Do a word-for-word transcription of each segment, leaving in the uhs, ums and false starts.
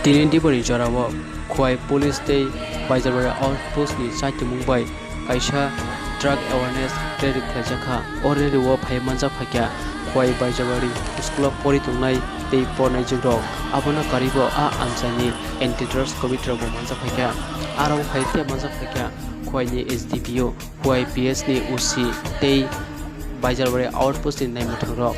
Tini diboni jorao Khowai Police tei Baijalbari Outpost ni chaitimung bai kaisa drug awareness rally khlaijak kha. O rally o phai manjak phaikha Khowai Baijalbari school o pori tongnai tei pornai jwk rok. Abono karwi bo a amchaini anti drugs committee rok bo manjak phaikha. Aro phai tei manjak phaikha Khowai ni S D P O, Khowai P S ni O C tei Baijalbari Outpost ni naimwthang rok.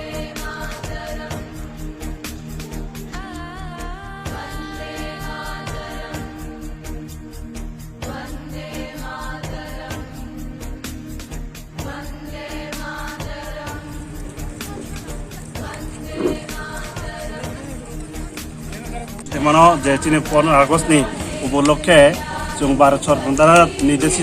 Mano je chini pondro August ni upolokhe chwng Bharat Sorkar ni nirdesh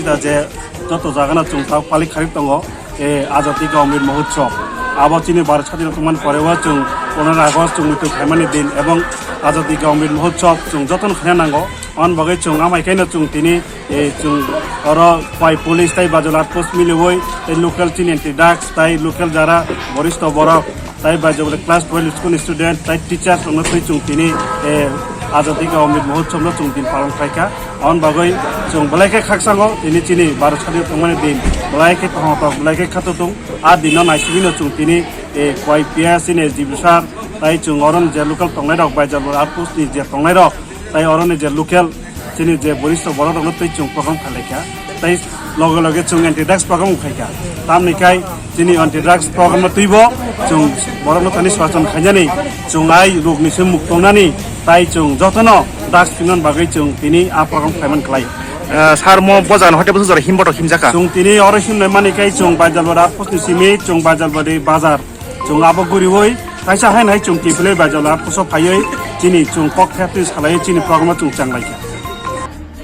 joto jagano chwng tabuk palik kharik tongo. E, Azadi Ka Amrit Mahotsav. Abo chini Bharat Sadhina tongmani pore o chwng pondro August chwng muitu khaimani din ebong Azadi Ka Amrit Mahotsav chwng jotono khaina nango. Aboni bagwi chwng amai khaino chwng tini, e, chwng oro Khowai Police tei Baijalbari Outpost miliwi tei local chini anti drugs tei local jara boristo borok tei Baijalbari class twelve school student tei teacher rokno twi chwng tini, e, Azadi Ka Amrit Mahotsav no chwng din palon khlaikha. Aboni bagwi chwng belai khe khakchangw tini chini Bharat Sadhina tongmani din belai khe tongthok belai khe khato tong. A dino naisingwino chwng tini, e, Khowai P S ni S D P sir, tai chwng oro ni je local tongnai rok, Baijalbari Outpost ni je tongnai rok, tai oro ni je local chini je boristo borok rokno twi chwng program khlaikha. Tai loge loge chwng anti drugs program khaikha. Tamni kai chini anti drugs program no twibo chwng borok no tani sochon khainani, chwng ai rok ni se muk tongnani, tai chwng jotono drugs pinon bagwi chwng tini a program khlaiman khlai. Eh, sir mo bojan hote bwswk jora himbotok himjaka. Chwng tini oro himnai mani kai chwng Baijalbari Outpost ni simi chwng Baijalbari bazar. Chwng abo guriwi kaisa hai nai chwng kiphilwi Baijalbari Outpost o phaiwi chini chwng kok khetwi salaiwi chini program o chwng changlaikha.